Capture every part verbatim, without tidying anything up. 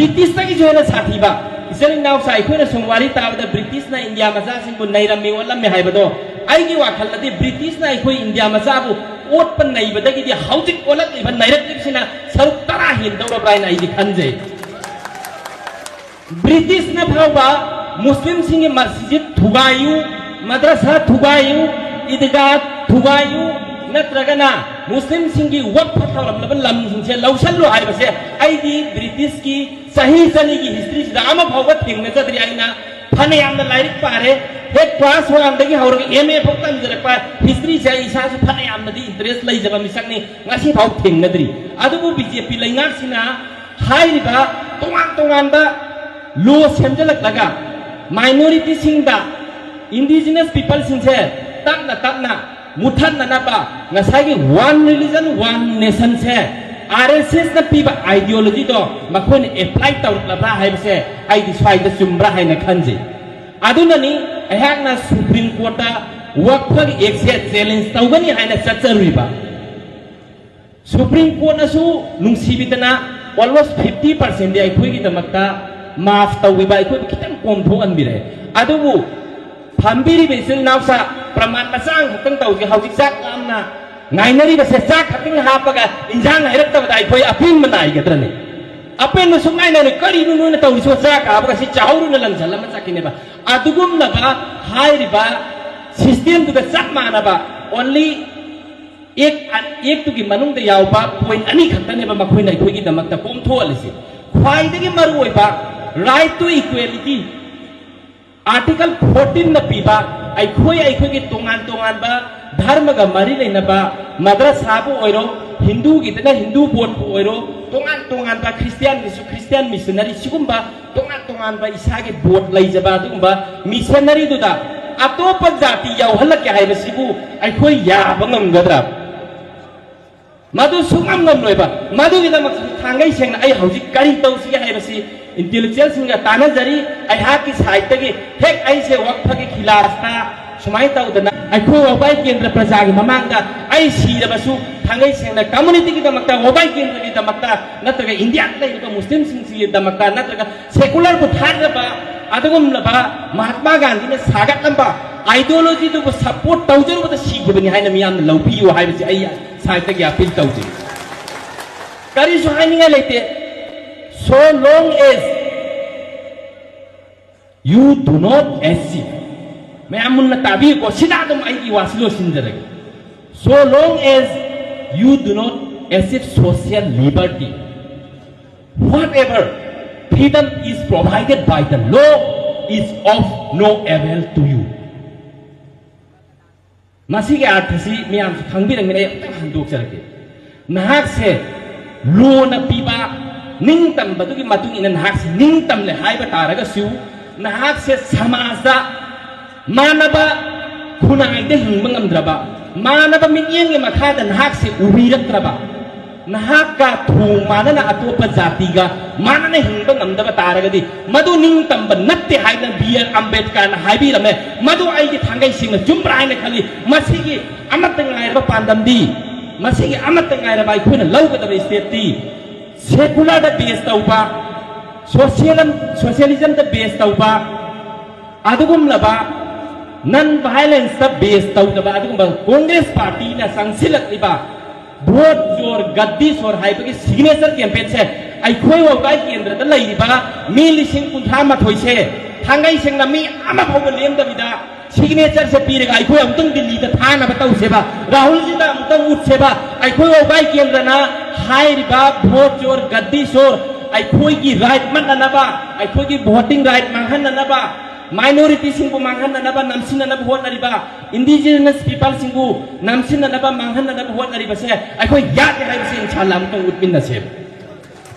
ꯕ꯭ꯔꯤꯇꯤꯁꯇꯒꯤꯁꯨ ꯍꯦꯟꯅ ꯁꯥꯊꯤꯕ꯫ ꯏꯆꯤꯜ ꯏꯅꯥꯎꯁꯥ, ꯑꯩꯈꯣꯏꯅ ꯁꯨꯝ ꯋꯥꯔꯤ ꯇꯥꯕꯗ ꯕ꯭ꯔꯤꯇꯤꯁꯅ ꯏꯟꯗꯤꯌꯥ ꯃꯆꯥꯁꯤꯡꯕꯨ ꯅꯩꯔꯝꯃꯤ ꯑꯣꯠꯂꯝꯃꯤ ꯍꯥꯏꯕꯗꯣ, ꯑꯩꯒꯤ ꯋꯥꯈꯜꯗꯗꯤ ꯕ꯭ꯔꯤꯇꯤꯁꯅ ꯑꯩꯈꯣꯏ ꯏꯟꯗꯤꯌꯥ ꯃꯆꯥꯕꯨ ꯑꯣꯠꯄ ꯅꯩꯕꯗꯒꯤꯗꯤ ꯍꯧꯖꯤꯛ ꯑꯣꯜꯂꯛꯂꯤꯕ ꯅꯩꯔꯛꯂꯤꯕꯁꯤꯅ ꯁꯔꯨꯛ ꯇꯔꯥ ꯍꯦꯟꯗꯧꯔꯕ꯭ꯔꯥ ꯍꯥꯏꯅ ꯑꯩꯗꯤ ꯈꯟꯖꯩ꯫ ꯕ꯭ꯔꯤꯇꯤꯁꯅ ꯐꯥꯎꯕ ꯃꯨꯁꯂꯤꯝꯁꯤꯡꯒꯤ ꯃꯁꯖꯤꯗ ꯊꯨꯒꯥꯏꯌꯨ, ꯃꯗ꯭ꯔꯁꯥ ꯊꯨꯒꯥꯏꯌꯨ, ꯏꯗꯒꯥ ꯊꯨꯒꯥꯏꯌꯨ, ꯅꯠꯇ꯭ꯔꯒꯅ ꯃꯨꯁꯂꯤꯝꯁꯤꯡꯒꯤ ꯋꯛꯐ ꯊꯝꯂꯝꯂꯕ ꯂꯝꯁꯤꯡꯁꯦ ꯂꯧꯁꯜꯂꯨ ꯍꯥꯏꯕꯁꯦ ꯑꯩꯗꯤ ꯕ꯭ꯔꯤꯇꯤꯁꯀꯤ ꯆꯍꯤ ꯆꯅꯤꯒꯤ ꯍꯤꯁꯇ꯭ꯔꯤꯁꯤꯗ ꯑꯃ ꯐꯥꯎꯕ ꯊꯦꯡꯅꯖꯗ꯭ꯔꯤ꯫ ꯑꯩꯅ ꯐꯅꯌꯥꯝꯅ ꯂꯥꯏꯔꯤꯛ ꯄꯥꯔꯦ, ꯍꯦꯛ ꯀ꯭ꯂꯥꯁ ꯋꯥꯟꯗꯒꯤ ꯍꯧꯔꯒ ꯑꯦꯝ ꯑꯦ ꯐꯥꯎ ꯇꯝꯖꯔꯛꯄ ꯍꯤꯁꯇ꯭ꯔꯤꯁꯦ ꯑꯩ ꯏꯁꯥꯁꯨ ꯐꯅꯌꯥꯝꯅꯗꯤ ꯏꯟꯇꯔꯦꯁ ꯂꯩꯖꯕ ꯃꯤꯁꯛꯅꯤ, ꯉꯁꯤ ꯐꯥꯎ ꯊꯦꯡꯅꯗ꯭ꯔꯤ꯫ ꯑꯗꯨꯕꯨ ꯕꯤ ꯖꯦ ꯄꯤ ꯂꯩꯉꯥꯛꯁꯤꯅ ꯍꯥꯏꯔꯤꯕ ꯇꯣꯉꯥꯟ ꯇꯣꯉꯥꯟꯕ ꯂꯣ ꯁꯦꯝꯖꯤꯜꯂꯛꯂꯒ ꯃꯥꯏꯅꯣꯔꯤꯇꯤꯁꯤꯡꯗ, ꯏꯟꯗꯤꯖꯤꯅꯁ ꯄꯤꯄꯜꯁꯤꯡꯁꯦ ꯇꯞꯅ ꯇꯞꯅ ꯃꯨꯊꯠꯅꯅꯕ ꯉꯁꯥꯏꯒꯤ ꯋꯥꯟ ꯔꯤꯂꯤꯖꯟ ꯋꯥꯟ ꯅꯦꯁꯟꯁꯦ, ꯑꯥꯔ ꯑꯦꯁ ꯑꯦꯁꯅ ꯄꯤꯕ ꯑꯥꯏꯗꯤꯌꯣꯂꯣꯖꯤꯗꯣ ꯃꯈꯣꯏꯅ ꯑꯦꯄ꯭ꯂꯥꯏ ꯇꯧꯔꯛꯂꯕ꯭ꯔꯥ ꯍꯥꯏꯕꯁꯦ ꯑꯩꯗꯤ ꯁ꯭ꯋꯥꯏꯗ ꯆꯨꯝꯕ꯭ꯔꯥ ꯍꯥꯏꯅ ꯈꯟꯖꯩ꯫ ꯑꯗꯨꯅꯅꯤ ꯑꯩꯍꯥꯛꯅ ꯁꯨꯄ꯭ꯔꯤꯝ ꯀꯣꯔꯠꯇ ꯋꯛꯐꯒꯤ ꯑꯦꯛꯁꯦ ꯆꯦꯂꯦꯟꯖ ꯇꯧꯒꯅꯤ ꯍꯥꯏꯅ ꯆꯠꯆꯔꯨꯔꯤꯕ꯫ ꯁꯨꯄ꯭ꯔꯤꯝ ꯀꯣꯔꯠꯅꯁꯨ ꯅꯨꯡꯁꯤꯕꯤꯗꯅ almost fifty percentꯗꯤ ꯑꯩꯈꯣꯏꯒꯤꯗꯃꯛꯇ ꯃꯥꯐ ꯇꯧꯕꯤꯕ, ꯑꯩꯈꯣꯏꯕꯨ ꯈꯤꯇꯪ ꯀꯣꯝꯊꯣꯛꯍꯟꯕꯤꯔꯦ꯫ ꯑꯗꯨꯕꯨ ꯐꯝꯕꯤꯔꯤꯕ ꯏꯆꯤꯜ ꯏꯅꯥꯎꯁꯥ, ꯄ꯭ꯔꯃꯥꯟ ꯃꯆꯥ ꯑꯃꯈꯛꯇꯪ ꯇꯧꯁꯤ꯫ ꯍꯧꯖꯤꯛ ꯆꯥꯛ ꯂꯥꯝꯅ ꯉꯥꯏꯅꯔꯤꯕꯁꯦ, ꯆꯥꯛ ꯈꯛꯇꯪ ꯍꯥꯞꯄꯒ ꯏꯟꯖꯥꯡ ꯍꯥꯏꯔꯛꯇꯕꯗ ꯑꯩꯈꯣꯏ ꯑꯄꯦꯟꯕ ꯅꯥꯏꯒꯗ꯭ꯔꯅꯦ? ꯑꯄꯦꯟꯕ ꯁꯨꯡꯅꯥꯏ ꯅꯥꯏꯔꯣꯏ꯫ ꯀꯔꯤꯅꯣ ꯅꯣꯏꯅ ꯇꯧꯔꯤꯁꯤꯕꯣ? ꯆꯥꯛ ꯍꯥꯞꯄꯒ ꯁꯤ ꯆꯥꯍꯧꯔꯨꯅ ꯂꯪꯁꯜꯂꯝꯃ ꯆꯠꯈꯤꯅꯦꯕ꯫ ꯑꯗꯨꯒꯨꯝꯂꯕ ꯍꯥꯏꯔꯤꯕ ꯁꯤꯁꯇꯦꯝꯗꯨꯗ ꯆꯞ ꯃꯥꯟꯅꯕ only ꯑꯦꯛ, ꯑꯦꯛꯇꯨꯒꯤ ꯃꯅꯨꯡꯗ ꯌꯥꯎꯕ ꯄꯣꯏꯟ ꯑꯅꯤ ꯈꯛꯇꯅꯦꯕ ꯃꯈꯣꯏꯅ ꯑꯩꯈꯣꯏꯒꯤꯗꯃꯛꯇ ꯀꯣꯝꯊꯣꯛꯍꯜꯂꯤꯁꯤ꯫ ꯈ꯭ꯋꯥꯏꯗꯒꯤ ꯃꯔꯨꯑꯣꯏꯕ right to equality, ꯑꯥꯔꯇꯤꯀꯜ ꯐꯣꯔꯇꯤꯟꯅ ꯄꯤꯕ ꯑꯩꯈꯣꯏ ꯑꯩꯈꯣꯏꯒꯤ ꯇꯣꯉꯥꯟ ꯇꯣꯉꯥꯟꯕ ꯙꯔꯃꯒ ꯃꯔꯤ ꯂꯩꯅꯕ ꯃꯗ꯭ꯔꯁꯥꯕꯨ ꯑꯣꯏꯔꯣ, ꯍꯤꯟꯗꯨꯒꯤꯗꯅ ꯍꯤꯟꯗꯨ ꯕꯣꯔꯗꯄꯨ ꯑꯣꯏꯔꯣ, ꯇꯣꯉꯥꯟ ꯇꯣꯉꯥꯟꯕ ꯈ꯭ꯔꯤꯁꯇꯤꯌꯥꯟꯒꯤꯁꯨ ꯈ꯭ꯔꯤꯁꯇꯤꯌꯥꯟ ꯃꯤꯁꯟꯅꯔꯤ, ꯁꯤꯒꯨꯝꯕ ꯇꯣꯉꯥꯟ ꯇꯣꯉꯥꯟꯕ ꯏꯁꯥꯒꯤ ꯕꯣꯔꯗ ꯂꯩꯖꯕ ꯑꯗꯨꯒꯨꯝꯕ ꯃꯤꯁꯟꯅꯔꯤꯗꯨꯗ ꯑꯇꯣꯞꯄ ꯖꯥꯇꯤ ꯌꯥꯎꯍꯜꯂꯛꯀꯦ ꯍꯥꯏꯕꯁꯤꯕꯨ ꯑꯩꯈꯣꯏ ꯌꯥꯕ ꯉꯝꯒꯗ꯭ꯔꯥ? ꯃꯗꯨ ꯁꯨꯡꯉꯝ ꯉꯝꯂꯣꯏꯕ꯫ ꯃꯗꯨꯒꯤꯗꯃꯛꯇ ꯊꯥꯡꯒꯩ ꯁꯦꯡꯅ ꯑꯩ ꯍꯧꯖꯤꯛ ꯀꯔꯤ ꯇꯧꯁꯤꯒꯦ ꯍꯥꯏꯕꯁꯤ ꯏꯟꯇꯦꯂꯦꯛꯆꯨꯋꯦꯜꯁꯤꯡꯒ ꯇꯥꯟꯅꯖꯔꯤ꯫ ꯑꯩꯍꯥꯛꯀꯤ ꯁꯥꯏꯠꯇꯒꯤ ꯍꯦꯛ ꯑꯩꯁꯦ ꯋꯛꯐꯒꯤ ꯈꯤꯂꯥꯐꯇ ꯁꯨꯃꯥꯏꯅ ꯇꯧꯗꯅ ꯑꯩꯈꯣꯏ ꯋꯥꯕꯥꯏ ꯀꯦꯟꯗ꯭ꯔ ꯄ꯭ꯔꯖꯥꯒꯤ ꯃꯃꯥꯡꯗ ꯑꯩ ꯁꯤꯔꯕꯁꯨ ꯊꯥꯡꯒꯩ ꯁꯦꯡꯅ ꯀꯝꯃꯨꯅꯤꯇꯤꯒꯤꯗꯃꯛꯇ, ꯋꯥꯕꯥꯏ ꯀꯦꯟꯗ꯭ꯔꯒꯤꯗꯃꯛꯇ, ꯅꯠꯇ꯭ꯔꯒ ꯏꯟꯗꯤꯌꯥꯗ ꯂꯩꯔꯤꯕ ꯃꯨꯁꯂꯤꯝꯁꯤꯡꯁꯤꯒꯤꯗꯃꯛꯇ, ꯅꯠꯇ꯭ꯔꯒ ꯁꯦꯀꯨꯂꯔꯕꯨ ꯊꯥꯖꯕ ꯑꯗꯨꯒꯨꯝꯂꯕ ꯃꯍꯥꯠꯃꯥ ꯒꯥꯟꯙꯤꯅ ꯁꯥꯒꯠꯂꯝꯕ ꯑꯥꯏꯗꯤꯌꯣꯂꯣꯖꯤꯗꯨꯕꯨ ꯁꯄꯣꯔꯠ ꯇꯧꯖꯔꯨꯕꯗ ꯁꯤꯈꯤꯕꯅꯤ ꯍꯥꯏꯅ ꯃꯤꯌꯥꯝꯅ ꯂꯧꯕꯤꯌꯨ ꯍꯥꯏꯕꯁꯤ ꯑꯩ ꯁꯥꯏꯠꯇꯒꯤ ꯑꯄꯤꯜ ꯇꯧꯖꯩ꯫ ꯀꯔꯤꯁꯨ ꯍꯥꯏꯅꯤꯡꯉꯥꯏ ꯂꯩꯇꯦ꯫ So long as you do not achieve, ꯃꯌꯥꯝ ꯃꯨꯟꯅ ꯇꯥꯕꯤꯌꯨꯀꯣ, ꯁꯤꯗ ꯑꯗꯨꯝ ꯑꯩꯒꯤ ꯋꯥꯁꯤ ꯂꯣꯏꯁꯤꯟꯖꯔꯒꯦ꯫ So long as you do not achieve social liberty, whatever freedom is provided by the law is of no avail to you. ꯃꯁꯤꯒꯤ ꯑꯥꯔꯊꯁꯤ ꯃꯌꯥꯝꯁꯨ ꯈꯪꯕꯤꯔꯝꯒꯅꯤ, ꯑꯩ ꯑꯃꯨꯛꯇꯪ ꯍꯟꯗꯣꯛꯆꯔꯛꯀꯦ꯫ ꯅꯍꯥꯛꯁꯦ ꯂꯣꯅ ꯄꯤꯕ ꯅꯤꯡꯇꯝꯕꯗꯨꯒꯤ ꯃꯇꯨꯡ ꯏꯟꯅ ꯅꯍꯥꯛꯁꯦ ꯅꯤꯡꯇꯝꯂꯦ ꯍꯥꯏꯕ ꯇꯥꯔꯒꯁꯨ, ꯅꯍꯥꯛꯁꯦ ꯁꯃꯥꯖꯗ ꯃꯥꯟꯅꯕ ꯈꯨꯟꯅꯥꯏꯗ ꯍꯤꯡꯕ ꯉꯝꯗ꯭ꯔꯕ, ꯃꯥꯟꯅꯕ ꯃꯤꯠꯌꯦꯡꯒꯤ ꯃꯈꯥꯗ ꯅꯍꯥꯛꯁꯦ ꯎꯕꯤꯔꯛꯇ꯭ꯔꯕ, ꯅꯍꯥꯛꯀ ꯊꯣꯡ ꯃꯥꯟꯅꯅ ꯑꯇꯣꯞꯄ ꯖꯥꯇꯤꯒ ꯃꯥꯟꯅꯅ ꯍꯤꯡꯕ ꯉꯝꯗꯕ ꯇꯥꯔꯒꯗꯤ, ꯃꯗꯨ ꯅꯤꯡꯇꯝꯕ ꯅꯠꯇꯦ ꯍꯥꯏꯅ ꯕꯤ ꯑꯥꯔ ꯑꯝꯕꯦꯗꯀꯔꯅ ꯍꯥꯏꯕꯤꯔꯝꯃꯦ꯫ ꯃꯗꯨ ꯑꯩꯒꯤ ꯊꯥꯡꯒꯩꯁꯤꯡꯅ ꯆꯨꯝꯕ꯭ꯔꯥ ꯍꯥꯏꯅ ꯈꯜꯂꯤ꯫ ꯃꯁꯤꯒꯤ ꯑꯃꯠꯇ ꯉꯥꯏꯔꯕ ꯄꯥꯟꯗꯝꯗꯤ, ꯃꯁꯤꯒꯤ ꯑꯃꯠꯇ ꯉꯥꯏꯔꯕ ꯑꯩꯈꯣꯏꯅ ꯂꯧꯒꯗꯕ ꯁ꯭ꯇꯦꯞꯇꯤ ꯁꯦꯀꯨꯂꯔꯗ ꯕꯦꯁ ꯇꯧꯕ, ꯁꯣꯁꯤꯌꯦꯜ, ꯁꯣꯁꯤꯌꯦꯂꯤꯖꯝꯗ ꯕꯦꯁ ꯇꯧꯕ, ꯑꯗꯨꯒꯨꯝꯂꯕ ꯅꯟ ꯚꯥꯏꯂꯦꯟꯁꯇ ꯕꯦꯁ ꯇꯧꯗꯕ ꯑꯗꯨꯒꯨꯝꯕ ꯀꯣꯡꯒ꯭ꯔꯦꯁ ꯄꯥꯔꯇꯤꯅ ꯆꯪꯁꯤꯜꯂꯛꯂꯤꯕ ꯚꯣꯠ ꯆꯣꯔ ꯒꯗꯤ ꯁꯣꯔ ꯍꯥꯏꯕꯒꯤ ꯁꯤꯒꯅꯦꯆꯔ ꯀꯦꯝꯄꯦꯟꯁꯦ ꯑꯩꯈꯣꯏ ꯋꯥꯕꯥꯏ ꯀꯦꯟꯗ꯭ꯔꯗ ꯂꯩꯔꯤꯕ ꯃꯤ ꯂꯤꯁꯤꯡ ꯀꯨꯟꯊ꯭ꯔꯥ ꯃꯥꯊꯣꯏꯁꯦ ꯊꯥꯡꯒꯩ ꯁꯦꯡꯅ ꯃꯤ ꯑꯃ ꯐꯥꯎꯕ ꯂꯦꯝꯗꯕꯤꯗ ꯁꯤꯒꯅꯦꯆꯔꯁꯦ ꯄꯤꯔꯒ ꯑꯩꯈꯣꯏ ꯑꯃꯨꯛꯇꯪ ꯗꯤꯜꯂꯤꯗ ꯊꯥꯅꯕ ꯇꯧꯁꯦꯕ, ꯔꯥꯍꯨꯜꯖꯤꯗ ꯑꯃꯨꯛꯇꯪ ꯎꯠꯁꯦꯕ꯫ ꯑꯩꯈꯣꯏ ꯋꯥꯕꯥꯏ ꯀꯦꯟꯗ꯭ꯔꯅ ꯍꯥꯏꯔꯤꯕ ꯚꯣꯠ ꯆꯣꯔ ꯒꯗꯤ ꯁꯣꯔ, ꯑꯩꯈꯣꯏꯒꯤ ꯔꯥꯏꯠ ꯃꯠꯅꯅꯕ, ꯑꯩꯈꯣꯏꯒꯤ ꯚꯣꯇꯤꯡ ꯔꯥꯏꯠ ꯃꯥꯡꯍꯟꯅꯅꯕ, ꯃꯥꯏꯅꯣꯔꯤꯇꯤꯁꯤꯡꯕꯨ ꯃꯥꯡꯍꯟꯅꯅꯕ, ꯅꯝꯁꯤꯟꯅꯅꯕ ꯍꯣꯠꯅꯔꯤꯕ, ꯏꯟꯗꯤꯖꯤꯅꯁ ꯄꯤꯄꯜꯁꯤꯡꯕꯨ ꯅꯝꯁꯤꯟꯅꯅꯕ, ꯃꯥꯡꯍꯟꯅꯅꯕ ꯍꯣꯠꯅꯔꯤꯕꯁꯦ ꯑꯩꯈꯣꯏ ꯌꯥꯗꯦ ꯍꯥꯏꯕꯁꯦ ꯏꯟꯁꯥꯜꯂꯥ ꯑꯃꯨꯛꯇꯪ ꯎꯠꯃꯤꯟꯅꯁꯦꯕ꯫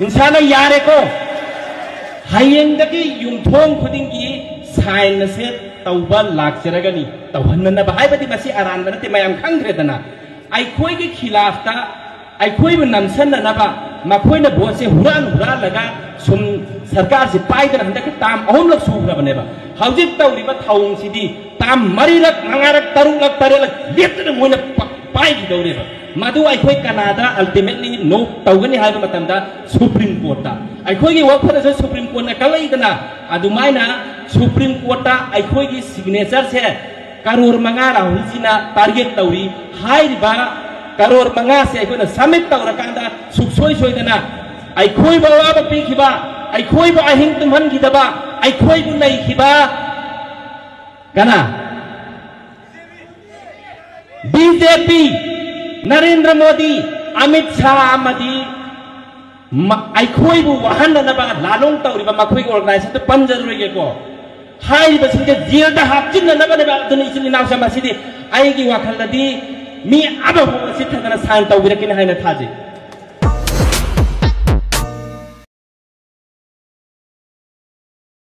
ꯏꯟꯁꯥꯜꯂꯥ ꯌꯥꯔꯦꯀꯣ? ꯍꯌꯦꯡꯗꯒꯤ ꯌꯨꯝꯊꯣꯡ ꯈꯨꯗꯤꯡꯒꯤ ꯁꯥꯏꯟ ꯑꯁꯦ ꯇꯧꯕ ꯂꯥꯛꯆꯔꯒꯅꯤ꯫ ꯇꯧꯍꯟꯅꯅꯕ ꯍꯥꯏꯕꯗꯤ ꯃꯁꯤ ꯑꯔꯥꯟꯕ ꯅꯠꯇꯦ, ꯃꯌꯥꯝ ꯈꯪꯈ꯭ꯔꯦꯗꯅ꯫ ꯑꯩꯈꯣꯏꯒꯤ ꯈꯤꯂꯥꯐꯇ ꯑꯩꯈꯣꯏꯕꯨ ꯅꯝꯁꯟꯅꯅꯕ ꯃꯈꯣꯏꯅ ꯚꯣꯠꯁꯦ ꯍꯨꯔꯥꯟ ꯍꯨꯔꯥꯜꯂꯒ ꯁꯨꯝ ꯁꯔꯀꯥꯔꯁꯤ ꯄꯥꯏꯗꯅ ꯍꯟꯗꯛꯀꯤ ꯇꯥꯝ ꯑꯍꯨꯝꯂꯛ ꯁꯨꯈ꯭ꯔꯕꯅꯦꯕ꯫ ꯍꯧꯖꯤꯛ ꯇꯧꯔꯤꯕ ꯊꯧꯑꯣꯡꯁꯤꯗꯤ ꯇꯥꯝ ꯃꯔꯤꯔꯛ, ꯃꯉꯥꯔꯛ, ꯇꯔꯨꯛꯂꯛ, ꯇꯔꯦꯠꯂꯛ ꯂꯦꯞꯇꯅ ꯃꯣꯏꯅ ꯄ-, ꯄꯥꯏꯈꯤꯗꯧꯔꯦꯕ꯫ ꯃꯗꯨ ꯑꯩꯈꯣꯏ ꯀꯅꯥꯗ ultimately ꯅꯣꯛ ꯇꯧꯒꯅꯤ ꯍꯥꯏꯕ ꯃꯇꯝꯗ Supreme Courtꯇ꯫ ꯑꯩꯈꯣꯏꯒꯤ ꯋꯥꯐꯝꯗꯁꯨ Supreme Courtꯅ ꯀꯜꯂꯛꯏꯗꯅ, ꯑꯗꯨꯃꯥꯏꯅ Supreme Courtꯇ ꯑꯩꯈꯣꯏꯒꯤ signatureꯁꯦ ꯀꯔꯣꯔ ꯃꯉꯥ ꯔꯥꯍꯨꯜꯖꯤꯅ target ꯇꯧꯔꯤ꯫ ꯍꯥꯏꯔꯤꯕ ꯀꯔꯣꯔ ꯃꯉꯥꯁꯦ ꯑꯩꯈꯣꯏꯅ submit ꯇꯧꯔꯀꯥꯟꯗ ꯁꯨꯛꯁꯣꯏ ꯁꯣꯏꯗꯅ ꯑꯩꯈꯣꯏꯕꯨ ꯑꯋꯥꯕ ꯄꯤꯈꯤꯕ, ꯑꯩꯈꯣꯏꯕꯨ ꯑꯍꯤꯡ ꯇꯨꯝꯍꯟꯈꯤꯗꯕ, ꯑꯩꯈꯣꯏꯕꯨ ꯅꯩꯈꯤꯕ ꯀꯅꯥ? ꯕꯤ ꯖꯦ ꯄꯤ, ꯅꯔꯦꯟꯗ꯭ꯔ ꯃꯣꯗꯤ, ꯑꯃꯤꯠ ꯁꯥꯍ ꯑꯃꯗꯤ ꯃ-, ꯑꯩꯈꯣꯏꯕꯨ ꯋꯥꯍꯟꯅꯅꯕ ꯂꯥꯂꯣꯡ ꯇꯧꯔꯤꯕ ꯃꯈꯣꯏꯒꯤ organizationꯗꯨ ꯄꯟꯖꯔꯔꯣꯏꯒꯦꯀꯣ꯫ ꯍꯥꯏꯔꯤꯕꯁꯤꯡꯁꯦ ꯖꯦꯜꯗ ꯍꯥꯞꯆꯤꯟꯅꯅꯕꯅꯦꯕ꯫ ꯑꯗꯨꯅ ꯏꯆꯤꯜ ꯏꯅꯥꯎꯁꯦ, ꯃꯁꯤꯗꯤ ꯑꯩꯒꯤ ꯋꯥꯈꯜꯗꯗꯤ ꯃꯤ ꯑꯃꯐꯥꯎꯕ ꯆꯤꯠꯊꯗꯅ sign ꯇꯧꯕꯤꯔꯛꯀꯅꯤ ꯍꯥꯏꯅ ꯊꯥꯖꯩ꯫